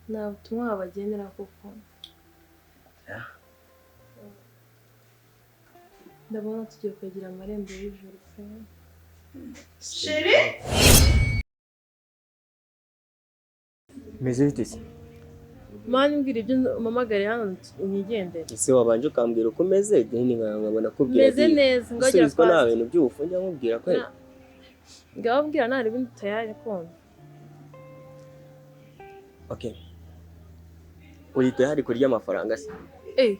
Nta butumwa wabagenera koko. Yeah. Ndabona tugiye kwegera amarembo y'ijuru pe. Chéri? Meze bite se? Mani, mbwira ibyo umpamagare hano nigendere. Ese wabanje ukambwira uko umeze, then nkabona kubwira. Meze neza, ngagira. Usubizwa nta fast. bintu by'ubufu njya nkubwira ko Ngaho mbwira, nta ibindi, tayari kumva. Okay. Uri tayari kurya amafaranga se? Eh.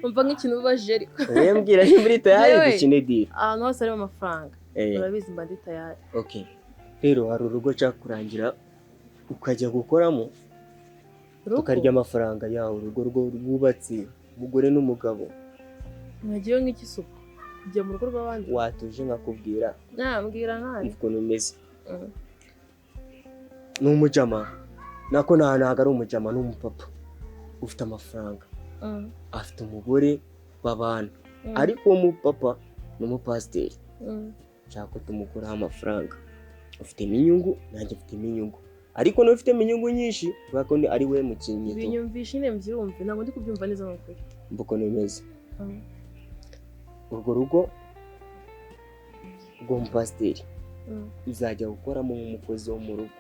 Umva nk'ikintu ubajije ariko. Wowe mbwira niba uri tayari Yewe. dukine deal. Ahantu hose harimo amafaranga. Eh. Urabizi mba ndi tayari. Okay. Rero hari urugo nshaka kurangira ukajya gukoramo. Urugo? Tukarya amafaranga yawe, urugo rwo rwubatse, umugore n'umugabo. Mwagiyeyo nk'ikisuku. Kujya mu rugo rw'abandi. Watuje nkakubwira. Nambwira ntari. Ukuntu umeze. Ni umujama, nako ntabwo ari umujama, ni umupapa ufite amafaranga, afite umugore babana, ariko uwo mupapa ni umupasiteri. Nshaka ko tumukuraho amafaranga. Ufitemo inyungu, nanjye mfitemo inyungu, ariko nawe ufitemo inyungu nyinshi kubera ko ari we mukinnyi tu. Binyumvishe nyine mbyumve, ntabwo ndi kubyumva neza ni ukuri. Mva ukuntu bimeze. Urwo rugo rw'uwo mupasiteri uzajya gukoramo nk'umukozi wo mu rugo.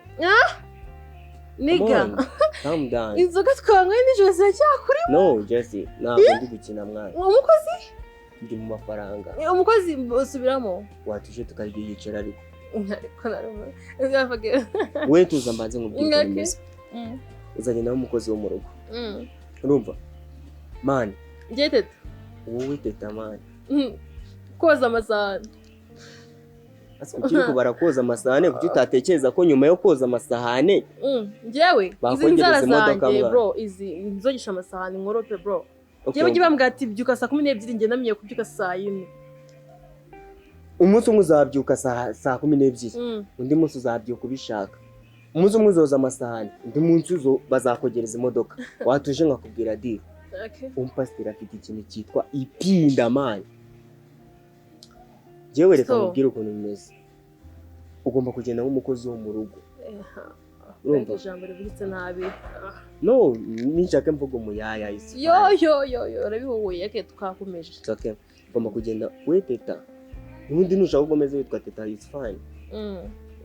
Niga. Come on, calm down. Inzoga twanyweye nijoro ziracyakuri. No, Jesse, ntabwo ndi gukina mwana. Umukozi? Ndi mu mafaranga. Umukozi, usubiramo. Watuje tukarya yicara ariko. Ariko nari We tuza mbanze nkubwire uko Okay. bimeze. Uzagenda nk'umukozi wo mu rugo. Urumva? Man, Njye teta. wowe teta man. Koza amasahani. Ese kuki uri kubara koza amasahane? Kuki utatekereza ko nyuma yo koza amasahane Njyewe izi bakongereza nzara imodoka zanjye mwana? bro, izi nzogesha amasahani nkorope bro. Okay. Njyewe ujye bambwira ati byuka saa 12, njye namenye kubyuka saa 4. Umunsi umwe uzabyuka saa 12. Undi munsi uzabyuka ubishaka. Umunsi umwe uzoza amasahani, undi munsi uzo bazakogereza imodoka. Watuje nkakubwira deal. Okay. Umupasiteri afite ikintu cyitwa ipinda man. Njyewe reka So. nkubwire ukuntu bimeze. Ugomba kugenda nk'umukozi wo mu rugo. Urumva? Urumva ijambo rivugitse nabi. Ah. No, ninshaka mvuga umuyaya, it's Yo fine. yo yo yo, urabihuye ke, twakomeje. It's okay. Ugomba kugenda we teta. Ubundi nushaka ukomeze witwa teta, it's fine.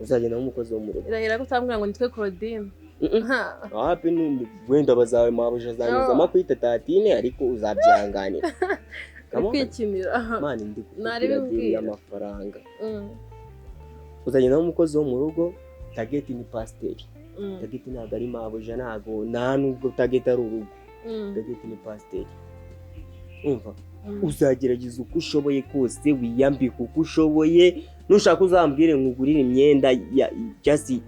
Uzagenda nk'umukozi wo mu rugo. Irahira ko utambwira ngo nitwe Claudine. Mm-mm. Ha. Wapi, wenda bazawe mabuja azanyuzamo kwita tatine, ariko uzabyihanganira. Uri Come on. kwikinira. Man, ndi kukubwira Naribibwira. deal y'amafaranga. Uzagenda nk'umukozi wo mu rugo, target ni pasiteri. Target ntabwo ari mabuja, ntabwo nta nubwo target ari urugo. Target ni pasiteri. Umva, uzagerageza uko ushoboye kose, wiyambike uko ushoboye. Nushaka uzambwire nkugurire imyenda ya just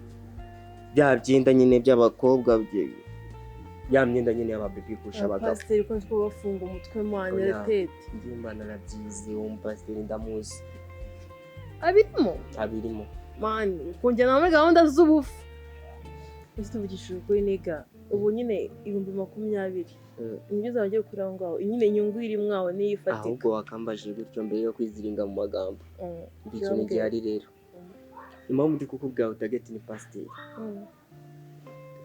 bya byenda nyine by'abakobwa, ya myenda nyine y'ababebi kurusha abagabo. Pasiteri ko nzi ko bafunga umutwe mwana. Oya. Tete. Njye mba narabyize, uwo mupasiteri ndamuzi. Abirimo. Abirimo. Man, kongera muri gahunda z'ubufu. Ese tuvugishije ukuri niga, ubu nyine 20,000 nibyo uzaba ugiye gukura aho ngaho nyine, inyungu irimo aho niyo ifatika. Ahubwo wakambajije gutyo mbere yo kwiziringa mu magambo. Ndi ikintu Byongeye. gihari rero, impamvu ndi kukubwira ngo target ni pasiteri,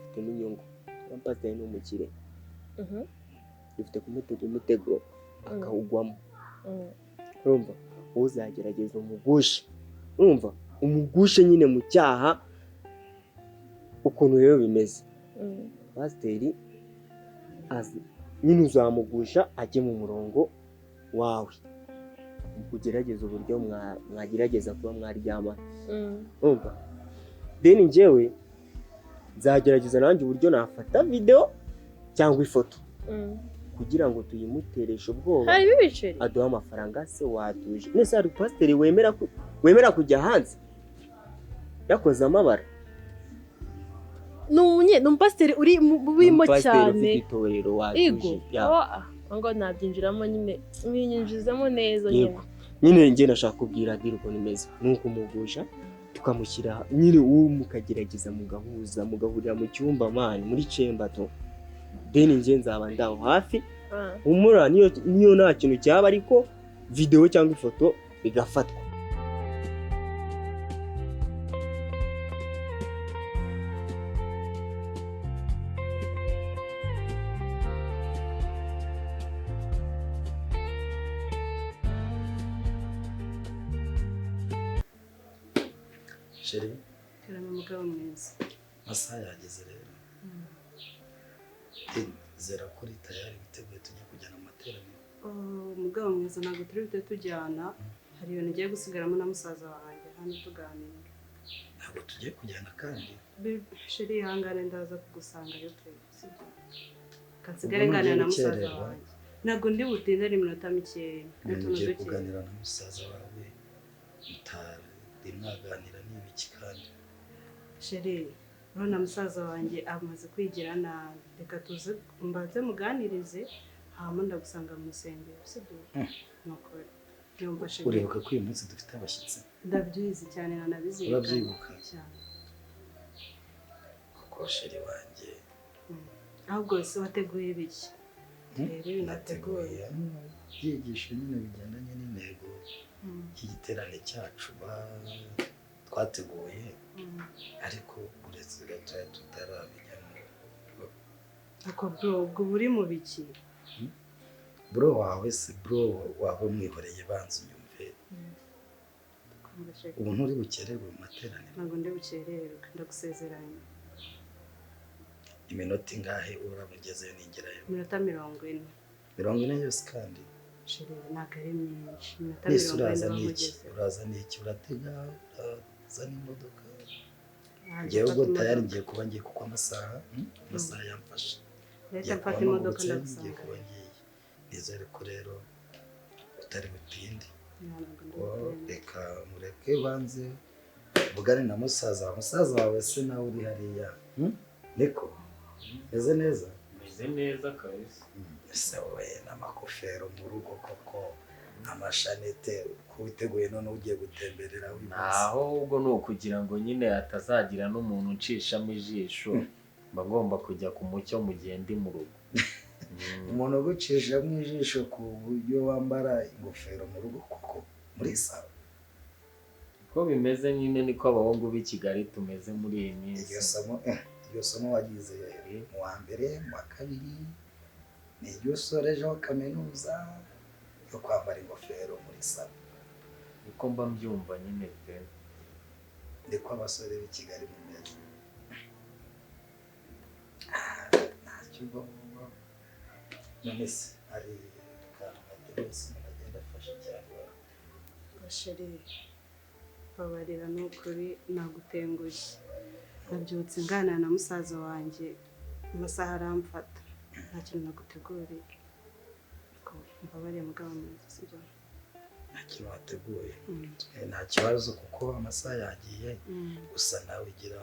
dufitemo inyungu. Uwo pasiteri ni umukire. Dufite kumutega umutego akawugwamo. Urumva, uzagerageza umugushe, urumva, umugushe nyine mu cyaha. Ukuntu rero bimeze, pasiteri azi nyine, uzamugusha ajye mu murongo wawe, ugerageze uburyo mwagerageza kuba mwaryamana. Urumva, then njyewe nzagerageza nanjye uburyo nafata video cyangwa ifoto kugira ngo tuyimutereshe ubwoba, Harimo ibiceri. aduhe amafaranga. Se watuje nese, hari pasiteri wemera kujya hanze yakoze amabara? Ni umupasiteri uri burimo Umupasiteri cyane. ufite itorero, watuje. Igo. Ya. Oh, ah, ngo nabyinjiramo nyine, mwinyinjizamo neza nyine. Yego nyine, njye nashaka kubwira deal ukuntu imeze ni ukumugusha tukamushyira nyine, uwo mukagerageza mugahuza, mugahurira mu cyumba man, muri chamber to. Then njye nzaba ndaho hafi. Humura, niyo nta kintu cyaba, ariko video cyangwa ifoto bigafatwa. Chérie. Karame mugabo mwiza. Amasaha yageze rero. Zera kuri tayari witeguye tujye kujyana mu materaniro. Oh, mugabo mwiza ntabwo turi bite tujyana. Hari ibintu ngiye gusigaramo na musaza wanjye hano tuganira. Ntabwo tugiye kujyana kandi. Chérie ihangane ndaza kugusanga yo pe. Sibyo? Kansigare nganira na musaza wanjye. Ntabwo ndi butinde ari iminota mikeya. Ngiye kuganira na musaza wawe. Mutari mwaganira n'ibiki kandi. Chérie, urabona musaza wanjye amaze kwigira nabi. Reka tuze mbanze muganirize hama ndagusanga mu rusengero, sibyo? Nuko yumva chérie. Uribuka ko uyu munsi dufite abashyitsi? Ndabyizi cyane nanabizirikana. Urabyibuka? Cyane. Kuko chérie wanjye. Ahubwo se wateguye biki? Rero nateguye ibyigisho nyine bigendanye n'intego y'igiterane cyacu twateguye, ariko uretse gatoya tutarabijyamo. Ako bro, ubwo buri mu biki? Bro wawe se bro wawe mwihoreye banza unyumve. Ubu nturi bukererwe mu materaniro? Ntabwo ndi bukererwe, ndagusezeranye. Iminota ingahe uramugezeyo ningerayo? Iminota 40. 40 yose kandi? Chérie ntabwo ari myinshi. Iminota 40 bamugezeyo. Uraza n'iki? Uratega, uraza n'imodoka? Ngewe ubwo tayari ngiye kuba ngiye kuko amasaha yamfashe. Ndahita mfata imodoka ndagusanga. Nizere ko rero utari butinde. Reka mureke banze mvugane na musaza wawe. Musaza wawe se nawe uri hariya? Niko? Meze neza? Meze neza kabisa. Ese wowe n'amakofero mu rugo koko, amashanete uko witeguye none ugiye gutemberera wibaza. Naho ubwo ni ukugira ngo nyine atazagira n'umuntu uncishamo ijisho, mba ngomba kujya ku mucyo mu gihe ndi mu rugo. Umuntu ugucishamo ijisho ku buryo wambara ingofero mu rugo koko muri sawa. Uko bimeze nyine niko abahungu b'i Kigali tumeze muri iyi minsi. Iryo somo wagize mu wa mbere, mu wa kabiri, ni iryo usorejeho kaminuza yo kwambara ingofero muri sawa. Niko mba mbyumva nyine pe. Niko abasore b'i Kigali mumeze. Ntacyo ubwo none se hari akantu gateguye se umuntu agenda afashe cyangwa? Chérie, babarira ni ukuri nagutengushye. Nabyutse nganira na musaza wanjye amasaha aramfata. Nta kintu naguteguriye. Mbabarire mugabo mwiza, sibyo? Nta kintu wateguye. Nta kibazo kuko amasaha yagiye, gusa nawe ugira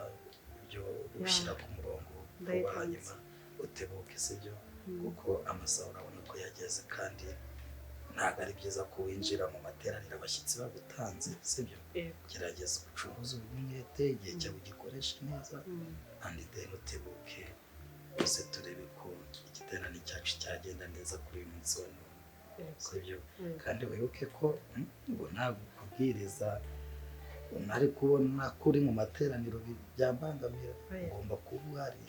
ibyo ushyira ku murongo vuba hanyuma utebuke, sibyo? Kuko amasaha urabona ko yageze kandi ntabwo ari byiza ko winjira mu materaniro abashyitsi bagutanze, sibyo? Gerageza ubucuruzi umwete, igihe cyawe ugikoreshe neza, and then utebuke uze turebe ko igiterane cyacu cyagenda neza kuri uyu munsi wa none, sibyo? Kandi wibuke ko ubu ntabwo kubwiriza unari kubona kuri mu materaniro byambangamira, ugomba kuba uhari.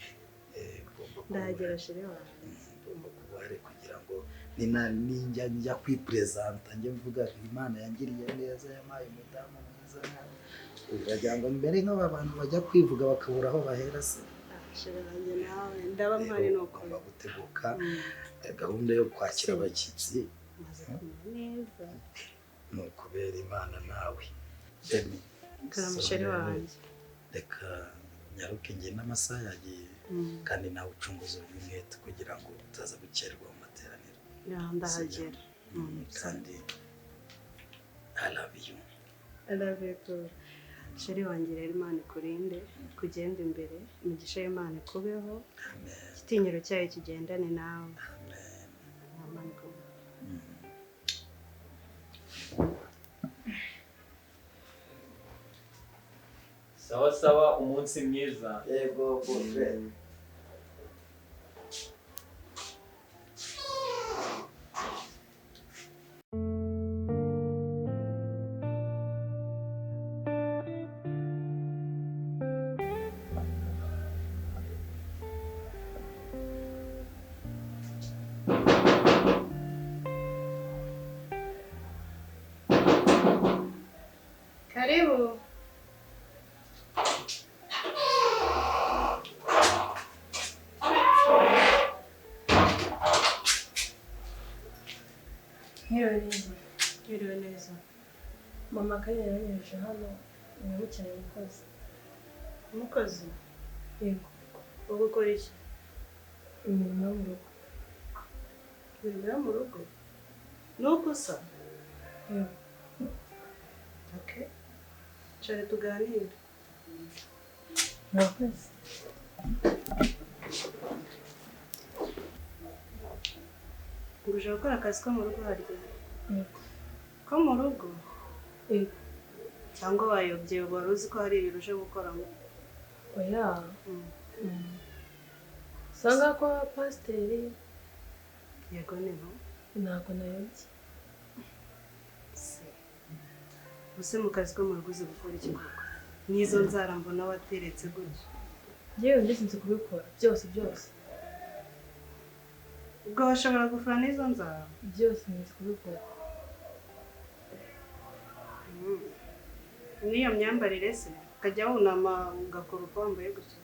Ndahagera chérie wanjye. Ugomba kuba uhari kugira ngo ninjya njya kwipresenta njye mvuga Imana yangiriye neza, yampaye umudamu mwiza nawe. Uragira ngo mbere nk'aba bantu bajya kwivuga bakabura aho bahera se? Chérie wanjye nawe ndaba mpari nuko ugomba guteguka gahunda yo kwakira abashyitsi. Maze kumera neza. Ni ukubera Imana nawe. Karame chérie wanjye. Reka nyaruke njye n'amasaha yagiye, kandi nawe ucunguze umwete kugira ngo utaza gukererwa mu materaniro. Ndahagera. Kandi I love you. I love you too. Chérie wanjye rero Imana ikurinde, kugenda imbere, imigisha y'Imana ikubeho. Amen. Igitinyiro cyayo kigendane nawe. Amen. Imana ikubeho. Sawa sawa, umunsi mwiza. Yego boyfriend. Karibu. neza. Mama Karine yanyohereje hano, nyamukeneye umukozi. Umukozi? Yego. Wo gukora iki? Imirimo yo mu rugo. Imirimo yo mu rugo? Nuko usa? Yego. Okay. Cara tuganire. Murakoze. Uje gukora akazi ko mu rugo harya? Yego. Ko mu rugo? Yego. Cyangwa wayobye wari uzi ko hari ibintu uje gukoramo? Oya. Usanga ko pasiteri. Yego niho. Ntabwo nayobye. Se. Ubuse mu kazi ko mu rugo uzi gukora iki koko? N'izo nzara mbona wateretse gutya. Yewe ndetse nzi kubikora byose byose. Ubwo washobora gufura n'izo nzara? Byose nzi kubikora. N'iyo myambarire se ukajya wunama ugakora uko wambaye gutya?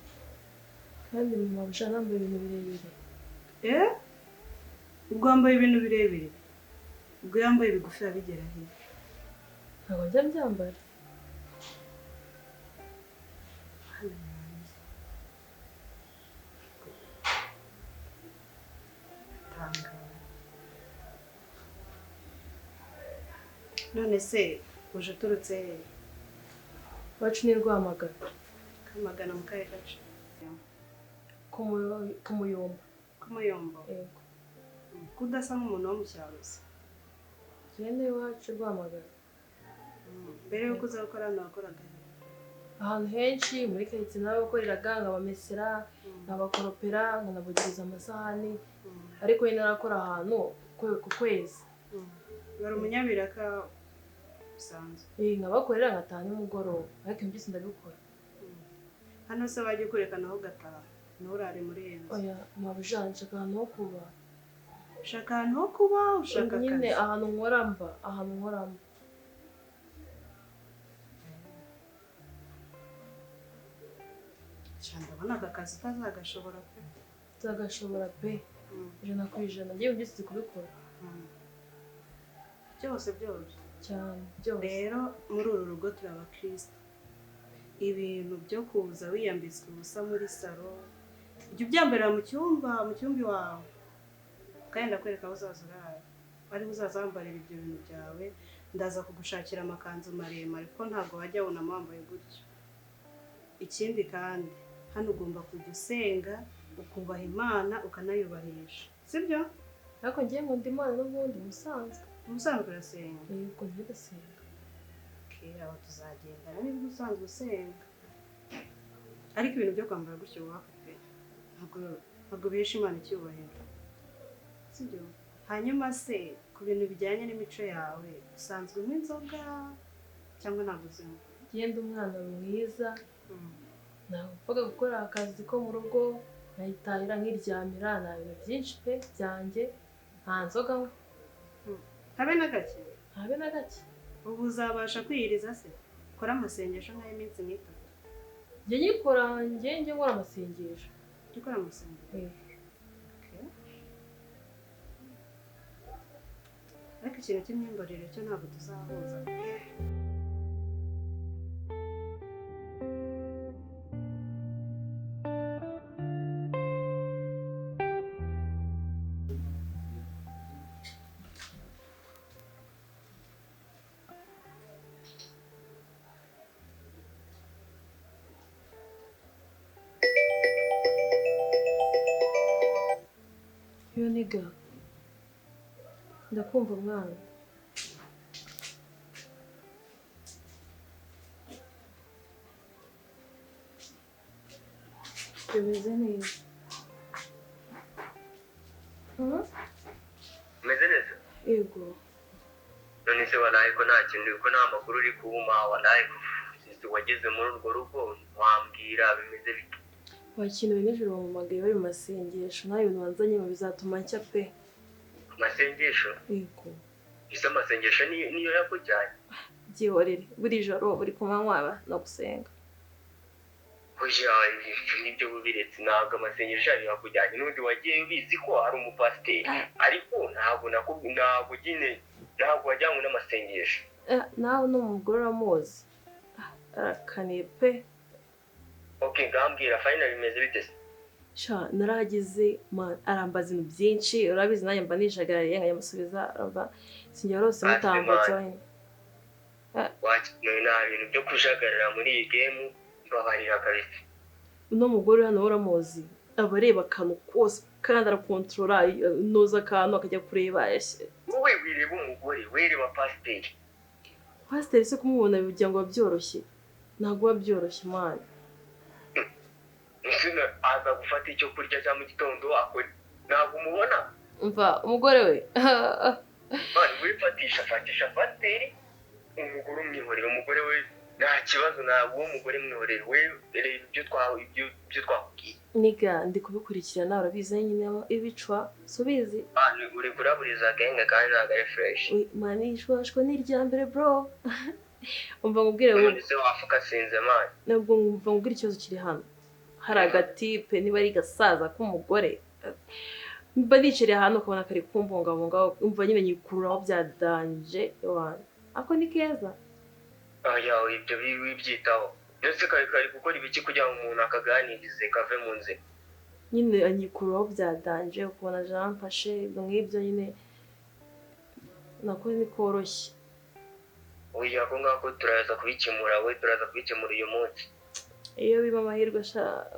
Kandi mama busha nambaye ibintu birebire. Eh? Ubwo wambaye ibintu birebire? Ubwo yambaye ibigufi abigera he? Ntabwo njya mbyambara. None se uje uturutse he? Iwacu ni Rwamagana. Kamagana mu kahe gace? Ku Muyumba. Ku Muyumba? Yego. Ko udasa nk'umuntu wo mu cyaro se? Tugende iwacu Rwamagana. Mbere y'uko uza gukora hano wakoraga he? Ahantu henshi muri karitsiye narabakoreraga, nkabamesera, nkabakoropera, nkanabogeza amasahani, ariko nyine narakora ahantu ku kwezi. Wari umunyabiraka usanzwe? Nkabakorera ngataha nimugoroba, ariko ibyo byose ndabikora. Hano se wajya ukureka naho ugataha, nturare muri iyo nzu? Oya, mabuja, nshaka ahantu ho kuba. Ushaka ahantu ho kuba, ushaka akazi? Nyine ahantu nkora mba, ahantu nkora mba. Ndabona aka kazi utazagashobora pe. Nzagashobora pe, 100%. Ngiye byose nzi kubikora. Byose byose? Cyane, byose. Rero muri uru rugo turi abakristo. Ibintu byo kuza wiyambitswe ubusa muri salo, ujya ubyambarira mu cyumba iwawe. Kandi ndakwereka aho uzaza urara. Ariho uzaza wambarira ibyo bintu byawe, ndaza kugushakira amakanzu maremare kuko ntabwo wajya wunama wambaye gutyo. Ikindi kandi hano ugomba kujya usenga, ukubaha Imana, ukanayubahisha. Sibyo? Ariko ngiye nkunda Imana n'ubundi musanzwe. Umusanzwe urasenga? Yego, ngiye ndasenga. Okay, aho tuzagendana niba usanzwe usenga. Ariko ibintu byo kwambara gutyo wapi pe. Ntabwo bihesha Imana icyubahiro. Sibyo? Hanyuma se ku bintu bijyanye n'imico yawe, usanzwe unywa inzoga cyangwa ntabwo uzinywa? Ngenda umwana mwiza. Ntabwo gukora akazi ko mu rugo, nkayitahira nkiryamira, nta bintu byinshi pe byanjye, nta nzoga. Habe na gake? Habe na gake. Ubu uzabasha kwiyiriza se? Kora amasengesho nk'ay'iminsi nk'itatu. Njye nyikora, njye nkora amasengesho. Njye ukora amasengesho? Okay. Ariko ikintu cy'imyambarire cyo ntabwo tuzahuza. Niga, ndakumva mwana. Bimeze neza. Umeze neza? Yego. None se walahi ko nta kintu, ko nta makuru uri kumpa, walahi wageze muri urwo rugo wambwira bimeze bite? Wakintu nijoro bamamagaye bari mu masengesho, nta bintu wanzanye mu bizatuma nshya pe. Amasengesho? Yego. Ese amasengesho niyo yakujyanye? Byihorere, buri joro buri kumanywa no gusenga. Oya, nibyo bubiretse, ntabwo amasengesho yayo yakujyanye. N'undi wagiye ubizi ko ari umupasiteri, ariko ntabwo nyine Ntabwo wajyanywe n'amasengesho. Nawe n'umugore uramuzi. Arakaniye pe. Okay, ngambwira final bimeze bite se? Sha narahageze arambaza ibintu byinshi, urabizi nanjye mba nishagarariye nkayamusubiza, arumva sinjye rwose mutambutse wenyine. Wakinwe nta bintu byo kujagarara muri iyi game, mbabarira kabisa. Uno mugore hano uramuzi, aba areba akantu kose kandi arakontorora, noza akantu akajya kureba. Wowe wireba umugore, wireba pasiteri. Pasiteri se kumubona bigira ngo byoroshye, ntabwo biba byoroshye mwana. Aza gufata icyo kurya cya mu gitondo akora, ntabwo umubona. Umva umugore we mwana, wifatisha fatisha pasiteri, umugore umwihorera, umugore we nta kibazo, ntabwo uwo mugore mwihorera we, reba ibyo twakubwiye. Niga ndi kubikurikirana, urabizi nyine ibicwa subizi. Uri kuraburiza genge kandi ntabwo ari fresh. Mani ishwashwa ni irya mbere bro. Umva ngubwire wowe. None se wafukasinze mani? Ntabwo umva ngubwire ikibazo kiri hano. Hari agatipe niba ari gasaza k'umugore, mba nicereye ahantu ukabona kari kumbungabunga, umva nyine nyikururaho byadanje wanjye. Ako ni keza. Oya, ibyo wibyitaho. Ndetse kari kari gukora ibiki kugira ngo umuntu akaganirize kave mu nzira? Nyine anyikururaho byadanje, ukubona jamfashe ibyo ngibyo nyine nako ni koroshye. Oya, ako ngako turaza kubikemura, we turaza kubikemura uyu munsi. Iyo biba amahirwe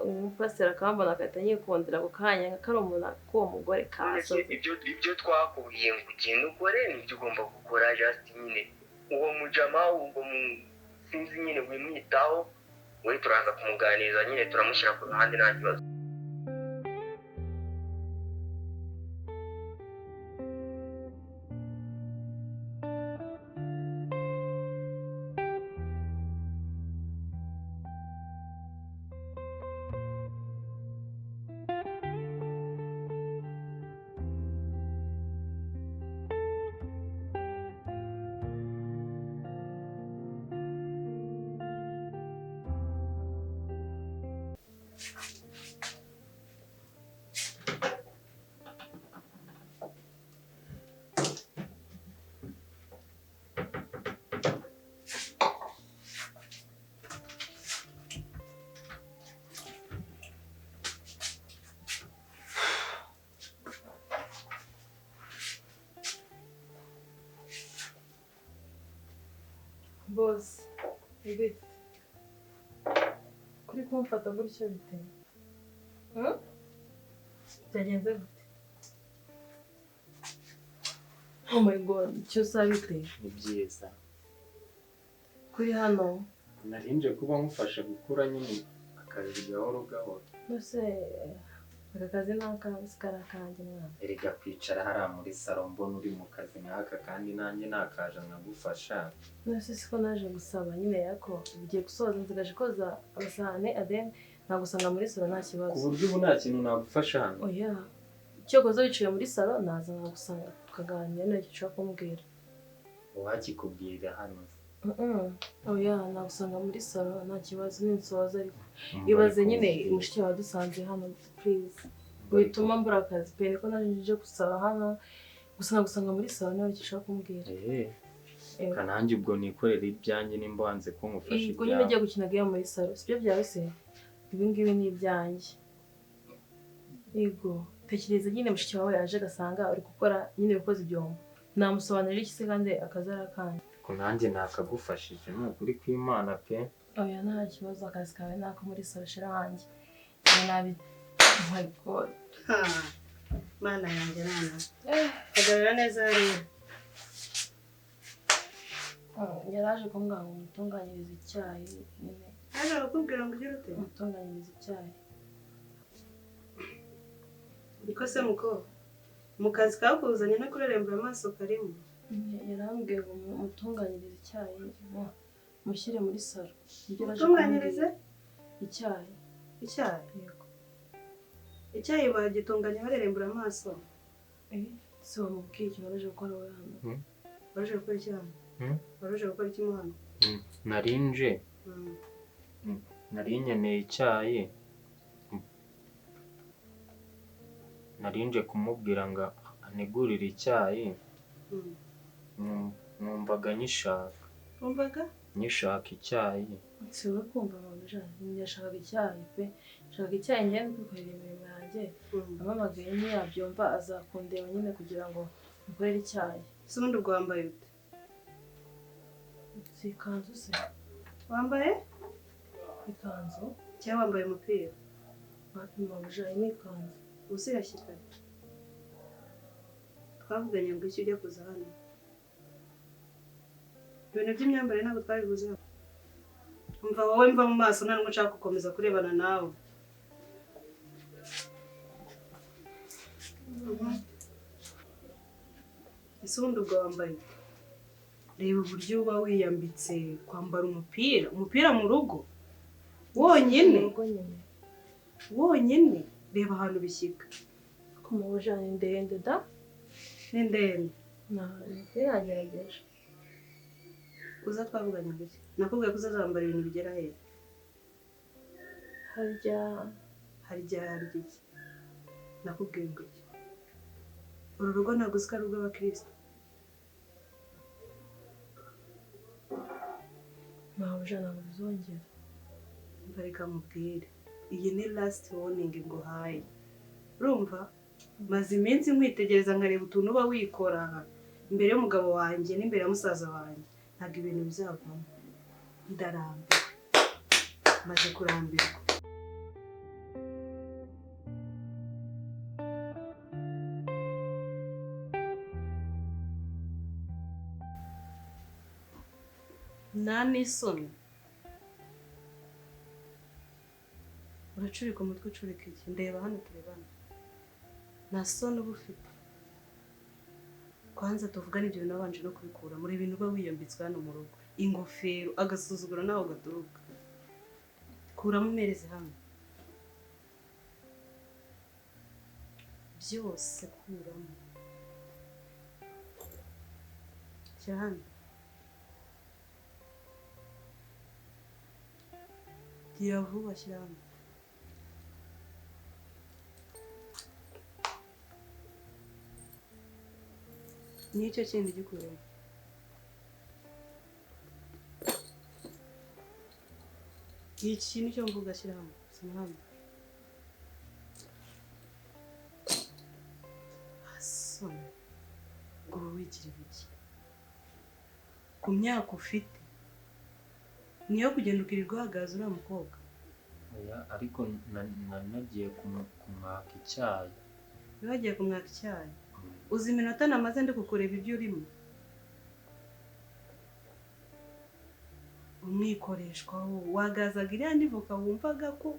umupasiteri akambona agahita anyikundira ako kanya karumuna k'uwo mugore kasoze. Ibyo twakubwiye ngo ugende ukore nibyo ugomba gukora, just nyine uwo mujama ubwo sinzi nyine wimwitaho, we turaza kumuganiriza nyine turamushyira ku ruhande nta kibazo. Boss, bite? Kuri kumfata gutyo bite? Byagenze gute? Oh my god, icyo usaba bite? Ni byiza. Kuri hano narinje kuba nkufasha gukura nyine akazi gahoro gahoro. Nose aka kazi naka sikara kanjye mwana. Erega kwicara hariya muri salo mbona uri mu kazi nk'aka kandi nanjye nakaje nkagufasha. Nose siko naje gusaba nyine yako bigiye gusoza, nsigaje koza amasahane aden nagusanga muri salo nta kibazo. Ku buryo ubu nta kintu nagufasha hano. Oya, cyokoza wicaye muri salo naza nkagusanga tukaganira n'icyo ushaka kumbwira. Uwakikubwira hano? Oya, nagusanga muri salo nta kibazo ninsoza, ariko ibaze nyine mushiki wawe dusanze hano please. Wituma mbura akazi pe, niko naje nje gusaba hano gusa nagusanga muri salo niba icyo ushaka kumbwira. Kananjye ubwo nikorera ibyanjye nimba wanze ko ngufasha ibyawe. Ubwo nyine ugiye gukina game muri salo sibyo byawe se? Ibi ngibi ni ibyanjye. Yego, tekereza nyine mushiki wawe yaje agasanga uri gukora nyine ukoze ibyombo. Namusobanurira iki se kandi akazi ari akanjye? Ko nanjye nakagufashije ni ukuri kw'Imana pe. Oya nta kibazo, akazi kawe nako muri salo shira hanjye. Nabi. Oh my god. Mana yanjye nana. Hagarara neza hariya. Yaraje kumbwira ngo mutunganyirize icyayi nyine. Aje kukubwira ngo ugire ute? Mutunganyirize icyayi. Niko se muko mu kazi kakuzanye no kurerembura amaso karimo. Yarambwiye ngo mutunganyirize icyayi, mushyire muri salo. Mutunganyirize icyayi. Icyayi? Yego. Icyayi bagitunganya barerembura amaso. Se wamubwiye ikintu waje gukora wowe hano? Waje gukora iki hano? Waje gukora iki hano? Narinje. Nari nkeneye icyayi. Narinje kumubwira ngo anegurire icyayi. Numvaga nyishaka. Wumvaga? Nyishaka icyayi. Nsiwe kumva mabuja, ndashaka icyayi pe. Nshaka icyayi ngende kwikorera imirimo yanjye. Amamagaye ntiyabyumva azakundeba nyine kugira ngo mukorere icyayi. Ese ubundi ubwo wambaye ute? Si ikanzu se? Wambaye? Ikanzu? Cyangwa wambaye umupira? Wapi mabuja, iyi ni ikanzu. Ubu irashyika. Twavuganye ngo icyo ujya kuza hano. Ibintu by'imyambarire ntabwo twabivuzeho. Umva wowe mva mu maso nta n'ubwo nshaka gukomeza kurebana nawe. Ese ubundi ubwo wambaye ute? Reba uburyo uba wiyambitse kwambara umupira, umupira mu rugo wonyine. Wonyine reba ahantu bishyika. Ku mabuja ni ndende da? Ni ndende. Nagerageje. Uza twavuganye ngo iki? Nakubwiye ko uzazambara ibintu bigera he? Harya harya iki? Nakubwiye ngo iki? Uru rugo ntabwo uzi ko ari urw'abakristo. Mabuja ntabwo bizongera. Umva reka mubwire. Iyi ni last warning nguhaye. Urumva? Maze iminsi nkwitegereza nkareba utuntu uba wikora imbere y'umugabo wanjye n'imbere ya musaza wanjye. Ntabwo ibintu bizavamo. Ndarambiwe. Maze kurambirwa. Nta n'isoni. Uracurika umutwe ucurika iki? Ndeba hano turebana. Nta soni uba ufite. Kwanza tuvugane ibyo bintu wabanje no kubikura muri ibintu uba wiyambitswe hano mu rugo. Ingofero, agasuzuguro naho gaturuka. Kuramo umereze hano. Byose kuramo. Shyira hano. Gira vuba shyira hano. Nicyo kindi gikuremo. Iki nicyo mvuga shyira hano. Shyira hano. Asoni. Ngo wigira ibiki? Ku myaka ufite niyo kugenda ukirirwa uhagaze uriya mukobwa. Oya, ariko nagiye kumwaka icyayi. Wagiye kumwaka icyayi? Uzi iminota namaze ndi kukureba ibyo urimo? Umwikoreshwaho wagazaga iriya ndivoka wumvaga ko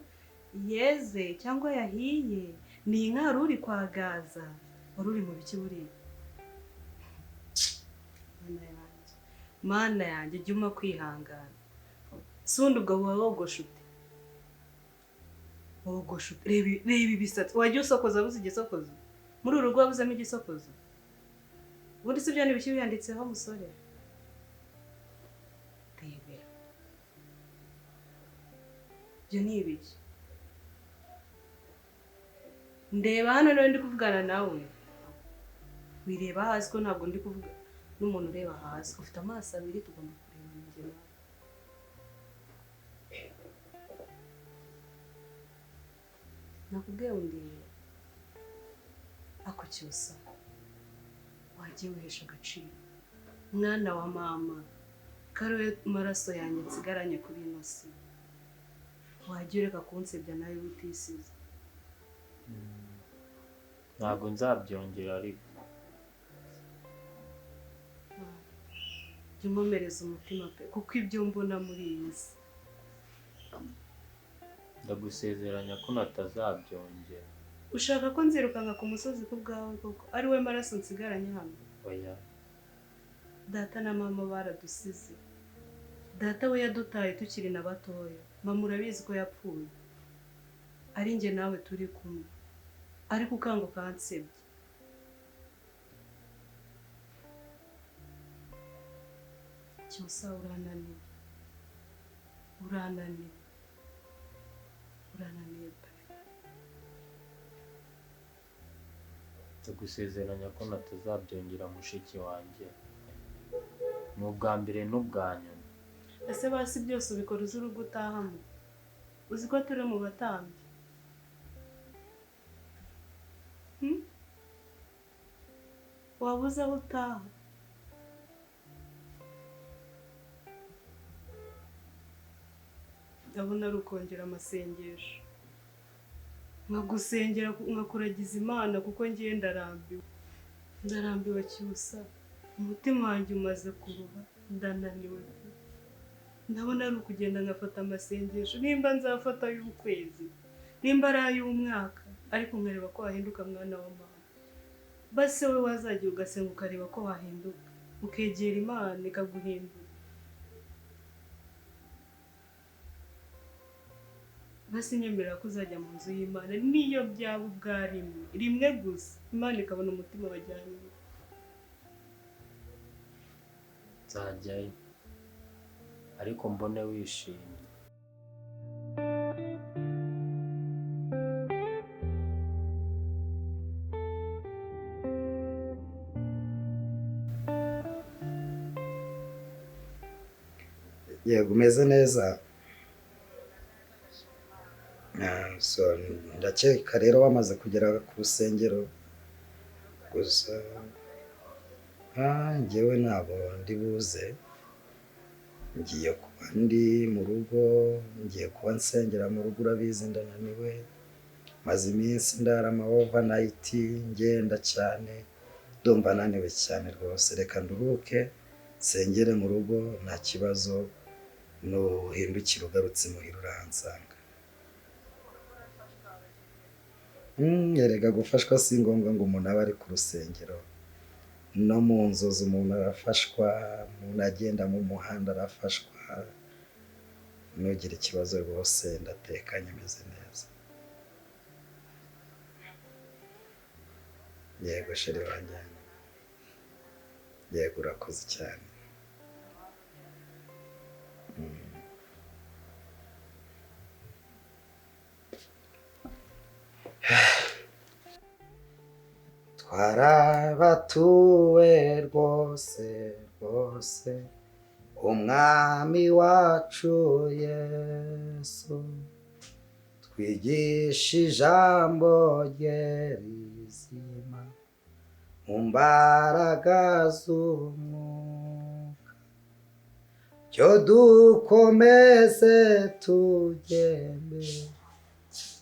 yeze cyangwa yahiye, ni inka wari uri kwagaza, wari uri mu biki buriya? Mana yanjye, Mana yanjye, jya umpa kwihangana. Si ubundi ubwo buba wogosha ute? Wogosha ute? Reba ibisatsi, wajya usokoza buze igisokozo? Muri uru rugo wabuzemo igisokozo? Ubundi si byo ni ibiki wiyanditseho musore? Rebera. Ibyo ni ibiki? Ndeba hano niba ndi kuvugana nawe. Wireba hasi ko ntabwo ndi kuvuga n'umuntu ureba hasi. Ufite amaso abiri tugomba kurebana njye nawe. Nakubwiye ndeba. Ako cyusa wagiye wihesha agaciro. Mwana wa mama, kariwe maraso yanjye nsigaranye kuri ino si. Wagiye ureka kunsebya nawe utisize. Ntabwo nzabyongera ariko. Jya unkomereza umutima pe, kuko ibyo mbona muri iyi si. Ndagusezeranya ko natazabyongera. Ushaka ko nzirukanka ku musozi ku bwawe koko ari we maraso nsigaranye hano? Oya. Data na mama baradusize. Data we yadutaye tukiri na batoya. Mama urabizi ko yapfuye. Ari njye nawe turi kumwe. Ariko ukanga ukansebya. Cyusa urananiye. Urananiye. Urananiye pe. Ndagusezeranya ko natazabyongera mushiki wanjye. Ni ubwa mbere n'ubwa nyuma. Ese basi byose ubikora uzi urugo utahamo? Uzi ko turi mu batambyi? Wabuze aho utaha? Ndabona ari ukongera amasengesho, nkagusengera nkakuragiza Imana, kuko ngiye ndarambiwe, ndarambiwe cyusa, umutima wanjye umaze kuruha, ndananiwe. Ndabona ari ukugenda nkafata amasengesho, nimba nzafata ay'ukwezi, nimba ari ay'umwaka, ariko nkareba ko wahinduka mwana wa mama. Basi wowe wazagiye ugasenga ukareba ko wahinduka, ukegera Imana ikaguhindura. Basi nyemerera ko uzajya mu nzu y'Imana, niyo byaba ubwa rimwe, rimwe gusa, Imana ikabona umutima wajyanye. Nzajyayo ariko mbone wishimye. Yego umeze neza. So ndakeka rero wamaze kugera ku rusengero, gusa njyewe ntabwo ndi buze, ngiye kuba ndi mu rugo, ngiye kuba nsengera mu rugo, urabizi ndananiwe, maze iminsi ndara ama overnight ngenda cyane, ndumva naniwe cyane rwose, reka nduhuke nsengere mu rugo nta kibazo, nuhindukira ugarutse muhira urahansanga. Erega gufashwa si ngombwa ngo umuntu abe ari ku rusengero, no mu nzozi umuntu arafashwa, umuntu agenda mu muhanda arafashwa. Nugira ikibazo rwose ndatekanye meze neza. Yego sheri wanjye, yego urakoze cyane. Twarabatuwe rwose rwose, Umwami wacu Yesu, twigisha ijambo rye rizima mu mbaraga z'umwuka, cyo dukomeze tugende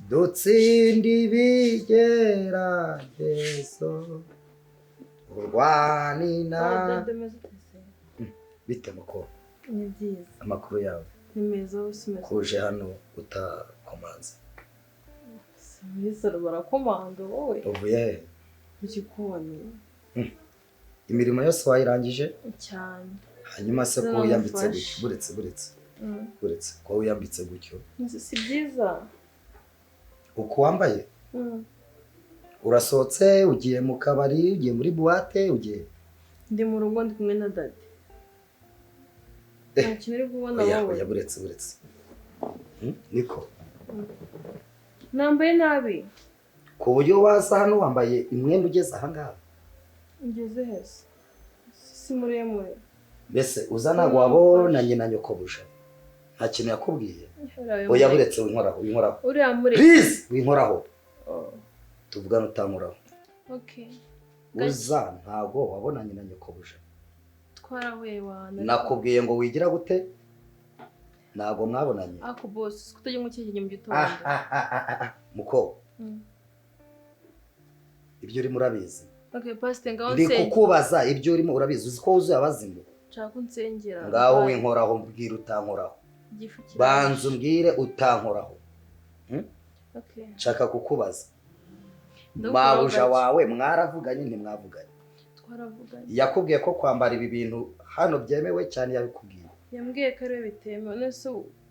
dutsinde ibigeragezo, urwanina. Bite muko? Ni byiza. Amakuru yawe? Ni meza, wese umeze. Kuje hano utakomanze? Muri salo barakomanga wowe. Uvuye he? Mu gikoni. Imirimo yose wayirangije? Cyane. Hanyuma se ko wiyambitse gutyo? Buretse buretse. Buretse ko wiyambitse gutyo. Si byiza. Uko wambaye? Urasohotse ugiye mu kabari, ugiye muri boîte, ugiye? Ndi mu rugo ndi kumwe na daddy. Nta kintu uri kubona wowe. Oya buretse buretse. Niko. Nambaye nabi. Ku buryo waza hano wambaye imyenda ugeze aha ngaha? Ngeze hese. Si muremure. Mbese uza ntabwo wabonanye na nyokobusha? Nta kintu yakubwiye? Oya buretse winkoraho, winkoraho. Uriya muretse. Please winkoraho. Tuvugane utankoraho. Okay. Uza ntabwo wabonanye na nyokobusha. Twarahuye wana. Nakubwiye ngo wigira gute? Ntabwo mwabonanye. Ako boss, kutajya mu cyegeranyo mu gitondo. Muko. Ibyo urimo urabizi. Okay, pastor ngaho nsengera. Ndi kukubaza ibyo urimo urabizi, uzi ko wuzuye abazimu. Nshaka unsengera. Ngaho winkoraho mbwira utankoraho. Banza umbwire utankoraho. Okay. Nshaka kukubaza. Mabuja wawe mwaravuganye ntimwavuganye? Twaravuganye. Yakubwiye ko kwambara ibi bintu hano byemewe cyane yabikubwiye? Yambwiye ko ari bitemewe. None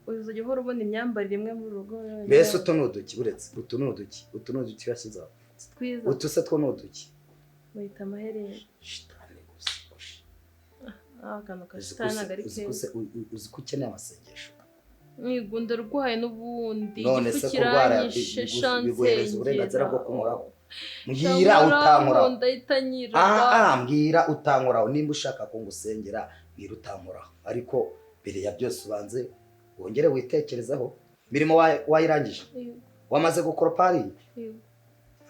uzajya uhora ubona imyambarire imwe mu rugo. Mbese utu ni uduki? Uretse utu ni uduki? Utu ni uduki washyize aho? Twiza. Utu se two ni uduki? Bahita amaherena. Shitani gusa. Akantu ka shitani ntabwo ari keza. Uzi ko ukeneye amasengesho. Mwigunda rwaye n'ubundi. None se kurwara biguhereza uburenganzira bwo kunkoraho? Mbwira utankoraho. Mbwira utankoraho nimba ushaka ko ngusengera Ntirutankoraho ariko mbere ya byose ubanze wongere witekerezaho. Imirimo wayirangije? Wamaze gukoropa hariya?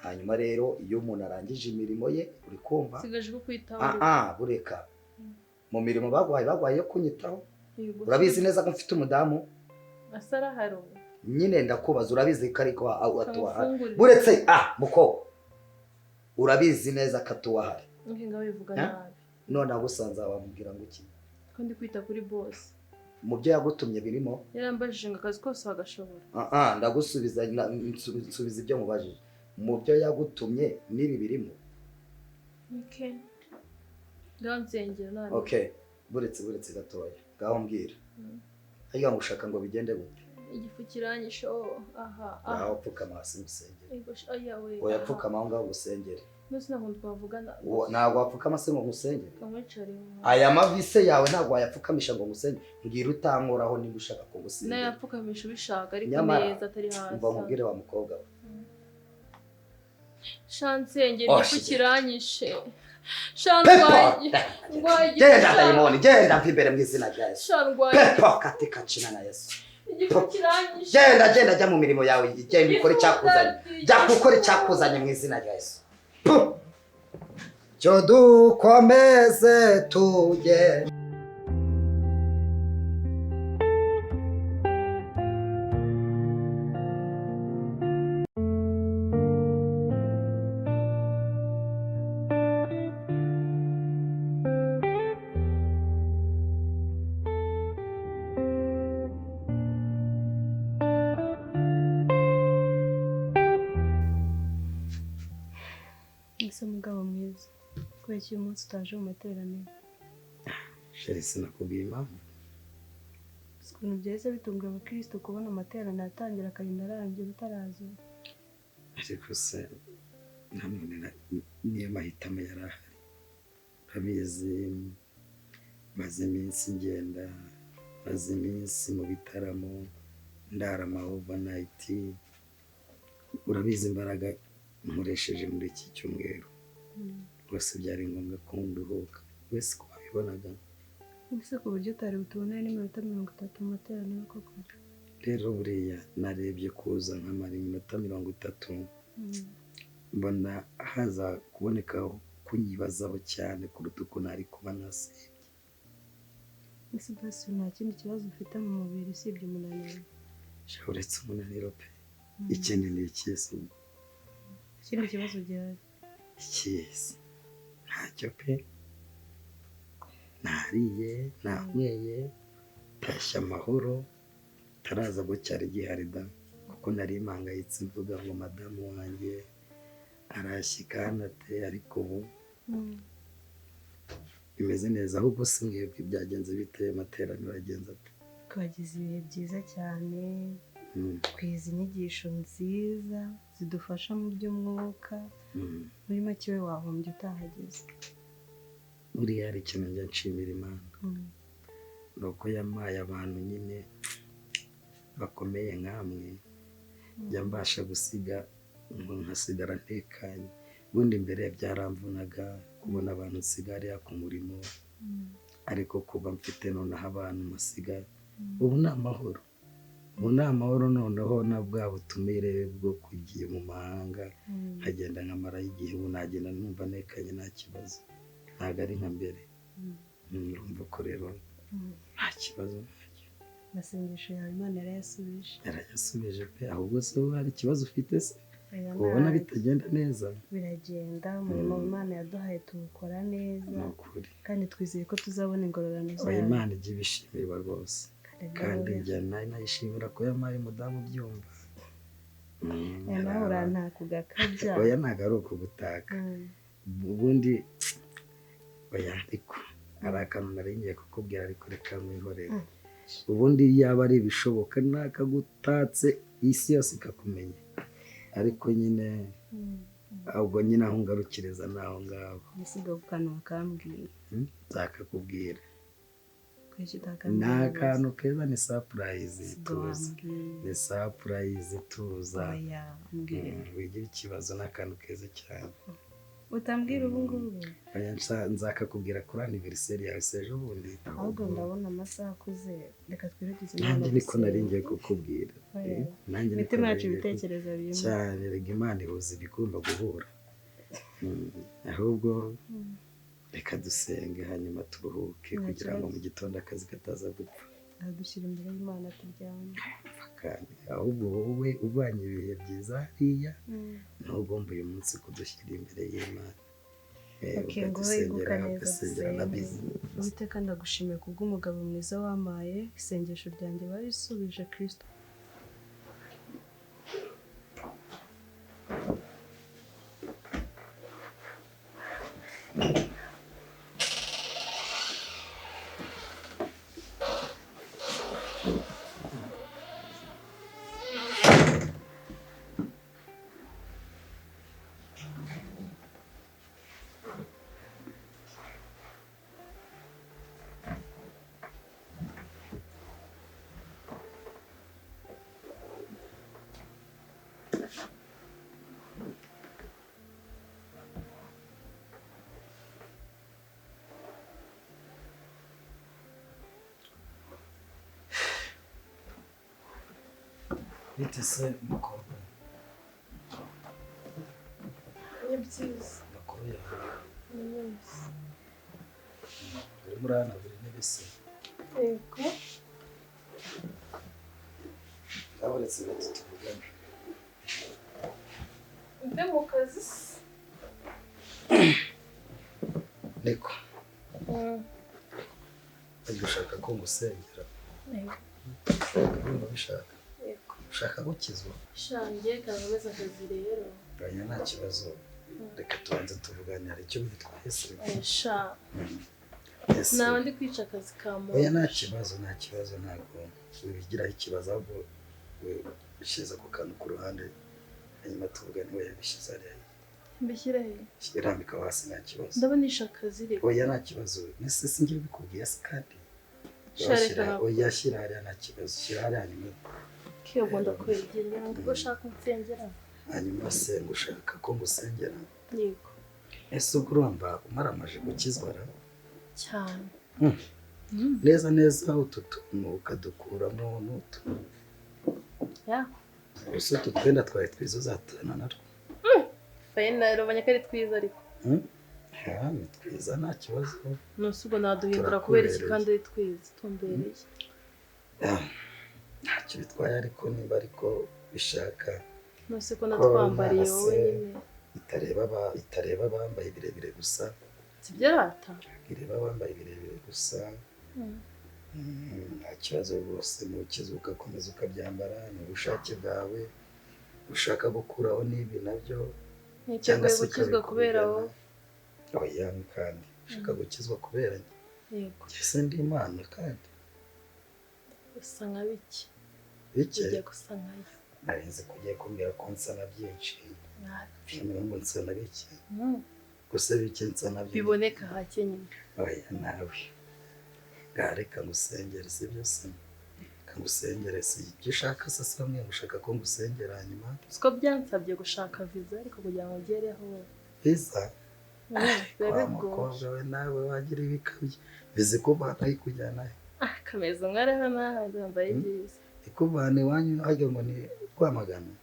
Hanyuma rero iyo umuntu arangije imirimo ye uri kumva sigaje kukwitaho. Bureka mu mirimo baguhaye yo kunyitaho. Urabizi neza ko mfite umudamu asaraharo nyine ndakubaza urabizi ko ariko atuwahari buretse muko urabizi neza ko atuwahari nkinga bivuga nabi none agusanze wamubwira ngo iki ko ndi kwita kuri boss mu byo yagutumye birimo yarambajije ngo akazi kose wagashobora. Ndagusubiza nsubiza ibyo mubajije mu byo yagutumye n'ibi birimo. Okay ngansengera none. Okay buretse gatoya ngaho mbwira ariko ngo ushaka ngo bigende gute? Igifu kiranyishe. Aha aho pfukama hasi ngusengere. Oya pfukama aho ngaho ngusengere. Nose ntabwo twavugana. Ntabwo wapfukama se ngo ngusengere. Aya mavi se yawe ntabwo wayapfukamisha ngo ngusengere. Mbwira utankoraho niba ushaka ko ngusengera. Nayapfukamisha ubishaka ariko neza atari hasi. Umva nkubwire wa mukobwa we. Shansengere igifu kiranyishe. Shandwaye. Genda dayimoni genda mva imbere mu izina rya Yesu. Pepo katika jina la Yesu. Genda genda jya mu mirimo yawe genda ukore icyakuzanye. Jya gukora icyakuzanye mu izina rya Yesu. Cyo dukomeze tujye. Ese mugabo mwiza kubera iki uyu munsi utaje mu materaniro? Sheri sinakubwiye impamvu. Ukuntu byahise bitunga abakristo kubona amateraniro atangira akarinda arangira utaraza. Ariko se nanone niyo mahitamo yari ahari. Urabizi maze iminsi ngenda, maze iminsi mu bitaramo, ndara ama overnight. Urabizi imbaraga nkoresheje muri iki cyumweru rwose byari ngombwa ko nduhuka wese ko wabibonaga. Ese ku buryo utari butubone n'iminota 30 mu materaniro koko? Rero buriya narebye kuza nkamara iminota 30 mbona haza kuboneka kunyibazaho cyane kuruta uko nari kuba nasibye. Ese basi nta kindi kibazo ufite mu mubiri usibye umunaniro? Uretse umunaniro pe, ikindi ni ikihe? Ikindi kibazo gihari ikihe? Ntacyo pe, nariye nanyweye tashya amahoro taraza ngo cyari gihari da, kuko nari mpangayitse mvuga ngo madamu wanjye arashyika hano ate, ariko ubu bimeze neza. Ahubwo si mwebwe byagenze bite? Amateraniro agenze ate? Twagize ibihe byiza cyane, twize inyigisho nziza zidufasha mu by'umwuka. Muri make we wahombye utahageze. Buriya hari ikintu njya nshimira Imana, ni uko yampaye abantu nyine bakomeye nkamwe, njya mbasha gusiga nkasigara ntekanye. Ubundi mbere byaramvunaga kubona abantu nsigariya ku murimo, ariko kuba mfite noneho abantu masiga ubu ni amahoro. Ubu ni amahoro noneho na bwa butumire bwo kugiye mu mahanga nkagenda nkamarayo igihe, ubu nagenda numva ntekanye nta kibazo, ntabwo ari nka mbere. Urumva ko rero nta kibazo. Amasengesho yawe Imana yarayasubije. Yarayasubije pe. Ahubwo se wowe hari ikibazo ufite se? Ubona bitagenda neza? Biragenda, umurimo Imana yaduhaye tuwukora neza kandi twizeye ko tuzabona ingororano zayo. Imana ijya ibishimirwa rwose, kandi njya nayishimira ko yampaye umudamu ubyumva. Nawe urantaka ugakabya. Oya ntabwo ari ukugutaka, ubundi oya ariko hari akantu nari ngiye kukubwira ariko reka nkwihorere. Ubundi yaba ari ibishoboka nakagutatse isi yose ikakumenya, ariko nyine ubwo nyine aho ngarukiriza naho ngaho. Nisiga ku kantu bakambwira. Nzakakubwira. Ni akantu keza, ni surprise tuza. Ni surprise tuza. Wigira ikibazo, ni akantu keza cyane. Utambwira ubu ngubu. Oya nzakakubwira kuri anniversaire yawe se ejo bundi. Ahubwo ndabona amasaha akuze, reka twiregize Imana. Nanjye niko nari ngiye kukubwira. Nanjye niko imitima yacu ibitekerezo bimwe. Cyane rega Imana ihuza ibigomba guhura. Ahubwo reka dusenge hanyuma turuhuke kugira ngo mu gitondo akazi kataza gupfa. Dushyira imbere y'Imana turyame. Kandi ahubwo wowe ubanye ibihe byiza hariya ntugomba uyu munsi kudushyira imbere y'Imana. Ugasengera na business. Uwiteka ndagushimiye kubw'umugabo mwiza wamaye, isengesho ryanjye barisubije Kristo. Bite se mukobwa? Ni byiza. Amakuru yawe? Ni meza. Urimo urahanagura intebe se? Yego. Ndabaretse gato tuvugane. Mve mu kazi se? Niko. Ariko ushaka ko ngusengera? Yego. Urumva ubishaka? Ushaka gukizwa? Shange kankomeza akazi rero. Oya nta kibazo. Reka tubanze tuvugane, hari icyo bitwaye se? Sha. Naba ndi kwica akazi ka muntu. Oya nta kibazo, nta kibazo, ntabwo wibigiraho ikibazo, ahubwo ushyize ako kantu ku ruhande hanyuma tuvugane. We yabishyize hariya. Mbishyire he? Irambika hasi nta kibazo. Ndabona isha akazi reka. Oya nta kibazo. Nese singiye bikubwiye se kandi. Oya shyira hariya nta kibazo. Shyira hariya hanyuma. Kiyogomba kwegera ngo ushaka unsengera. Hanyuma se ngo ushaka ko ngusengera? Yego. Ese ubwo urumva umaramaje gukizwa ra? Cyane. Neza neza utu tuntu ukadukuramo n'utu. Ya. Ese utu twenda twari twiza uzatana natwo? Fayina rubanya ko ari twiza ariko. Ya, ni twiza nta kibazo. Nose ubwo naduhindura kubera iki kandi ari twiza tumbereye? Ntacyo bitwaye ariko niba ariko bishaka. Nose ko natwambariye wowe nyine. Itareba abambaye birebire gusa. Sibyo rata? Ireba abambaye birebire gusa. Nta kibazo rwose, ni ukiza ugakomeza ukabyambara, ni ubushake bwawe. Ushaka gukuraho n'ibi nabyo. Cyangwa se gukizwa kubera wowe. Oya kandi ushaka gukizwa kubera njye. Yego. Ese ndi Imana kandi. Usa nka bike. Bike? Ujya gusa nkayo. Nari nzi ko ugiye kumbwira ko nsa na byinshi. Ngo nsa na bike. Gusa bike nsa na byinshi. Biboneka hake nyine. Oya nawe. Ngaho reka ngusengere si byo se? Reka ngusengere si ibyo ushaka se se bamwe ushaka ko ngusengera hanyuma. Siko byansabye gushaka viza ariko kugira ngo ugereho. Viza? Wa mukobwa we nawe wagira ibikabyo. Viza ikuvana ikujyana he? Kameze nkareho nawe ndambaye byiza. Ikuvana iwanyu harya ngo ni Rwamagana.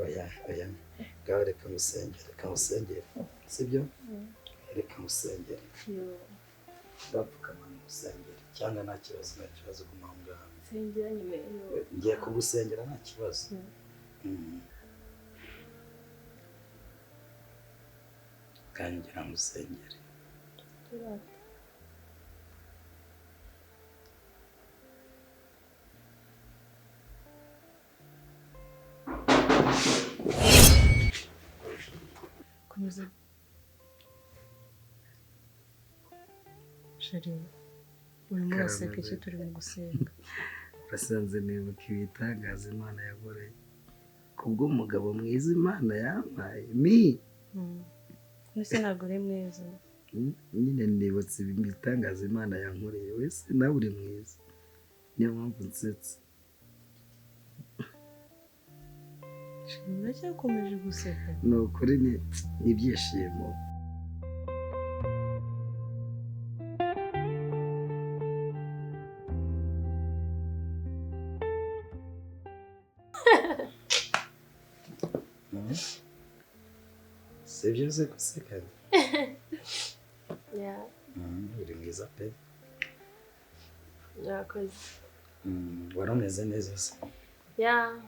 Oya oya. Ngaho reka ngusengere, reka ngusengere. Sibyo? Reka ngusengere. Ndapfukama ngusengere cyangwa nta kibazo, nta kibazo guma aho ngaho. Nsengera nyine. Ngiye kugusengera nta kibazo. Kandi ngira ngusengere. Komeza. Sheri, urimo uraseka iki turi mu gusenga? Urasanze nibuka ibitangaza Imana yakoreye kubw'umugabo mwiza Imana yampaye mi. Nese ntabwo uri mwiza. Nyine nibutse ibitangaza Imana yankoreye, wese nawe uri mwiza. Niyo mpamvu nsetse. Uracyakomeje guseka. Ni ukuri ni ibyishimo. Si byo uzi guseka? Yeah. Uri mwiza pe. Murakoze. Wari umeze neza se? Yeah.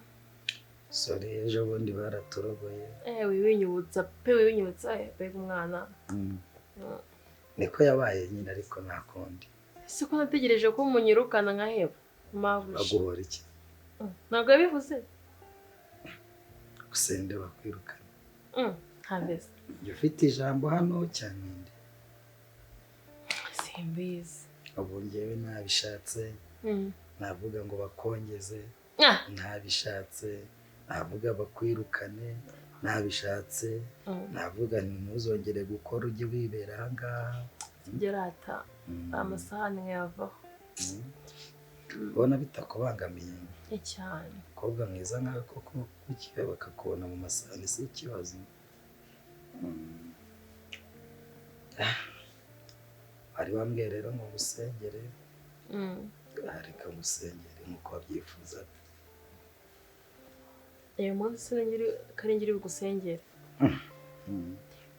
Sorry, ejo bundi baraturogoye. Wibinyibutsa pe, wibinyibutsa mbega umwana. Niko yabaye nyine, ariko nta kundi. Ese ko nategereje ko munyirukana nkaheba? Mabuja. Baguhora iki? Ntabwo yabivuze. Gusende bakwirukana. Ntabese. Njye ufite ijambo hano cyane nde? Simbizi. Ubu njyewe nabishatse. Navuga ngo bakongeze. Ntabishatse. Navuga bakwirukane. Nabishatse. Navuga ntuzongere gukora ujye wibera aha ngaha. Gerata amasahani nkayavaho. Ubona bitakubangamiye? Cyane. Umukobwa mwiza nkawe koko kuki bakakubona mu masahani si ikibazo. Wari wambwiye rero ngo ngusengere. Reka ngusengere nk'uko wabyifuzaga. Uyu munsi karengera bigusengera.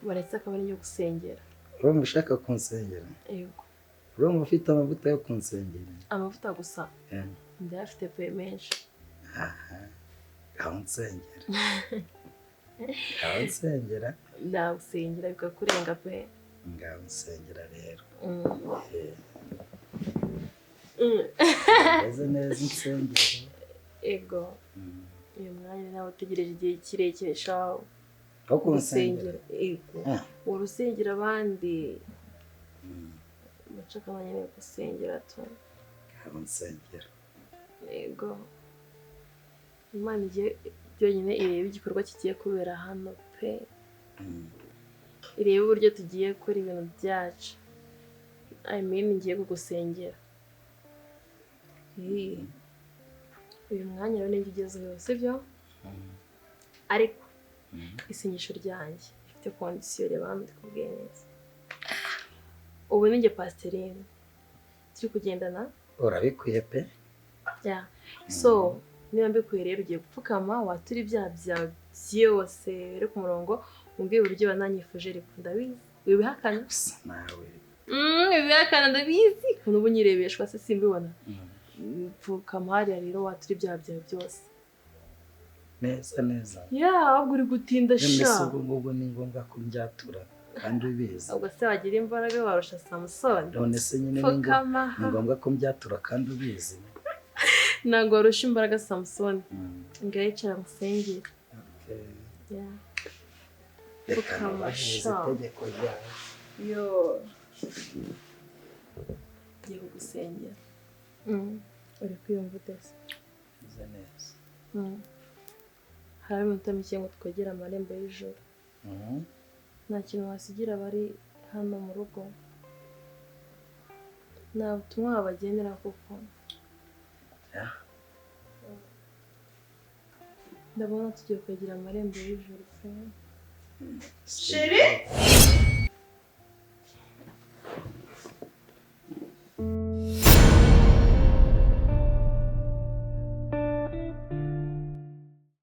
Baretse akaba ari gusengera. Urumva ushaka kunsengera? Yego. Urumva ufite amavuta yo kunsengera? Amavuta gusa? Ndayafite pe menshi. Aha. Ngaho nsengera. Ngaho nsengera. Ndagusengera bikakurenga pe. Ngaho nsengera rero. Meze neza nsengera. Ego. Uyu mwanya nawe utegereje igihe kirekire shawo. Aho kunsengera? Ego. Urusengera abandi. Bacaka abanyene gusengera tu. Ngaho nsengera. Ego. Imana igiye byonyine irebe igikorwa kigiye kubera hano pe. Irebe uburyo tugiye gukora ibintu byacu. I mean ngiye kugusengera. Uyu mwanya rero nibyo ugezeho, sibyo? Ariko isengesho ryanjye rifite kondisiyo, reba hano ndikubwiye neza. Ubu ni njye Pasiterine turi kugendana. Urabikwiye pe. Yeah. So niba mbikwiye rero ugiye gupfukama watura ibyaha byawe byose uri ku murongo, umbwire uburyo wananyifuje, ariko ndabizi wibihakana nawe. Wibihakana ndabizi ukuntu ubu nyirebeshwa se simbibona. Pfukama hariya rero watura ibyaha byawe byose. Neza neza. Yeah, ahubwo uri gutinda sha. Mbese ubwo ngubwo ni ngombwa ko mbyatura kandi ubizi. Ubwo se wagira imbaraga warusha Samusoni. None se nyine ni ngombwa ko mbyatura kandi ubizi. Ntabwo warusha imbaraga Samusoni. Ngaho icara musengere. Okay. Yeah. Reka nubahirize itegeko ryawe. Yo. Ngiye kugusengera. Uri kwiyumva ute se? Meze neza. Hari iminota mike ngo twegere amarembo y'ijuru. Nta kintu wasigira abari hano mu rugo. Nta butumwa wabagenera kuko. Ndabona tugiye kwegera amarembo y'ijuru pe. Chérie?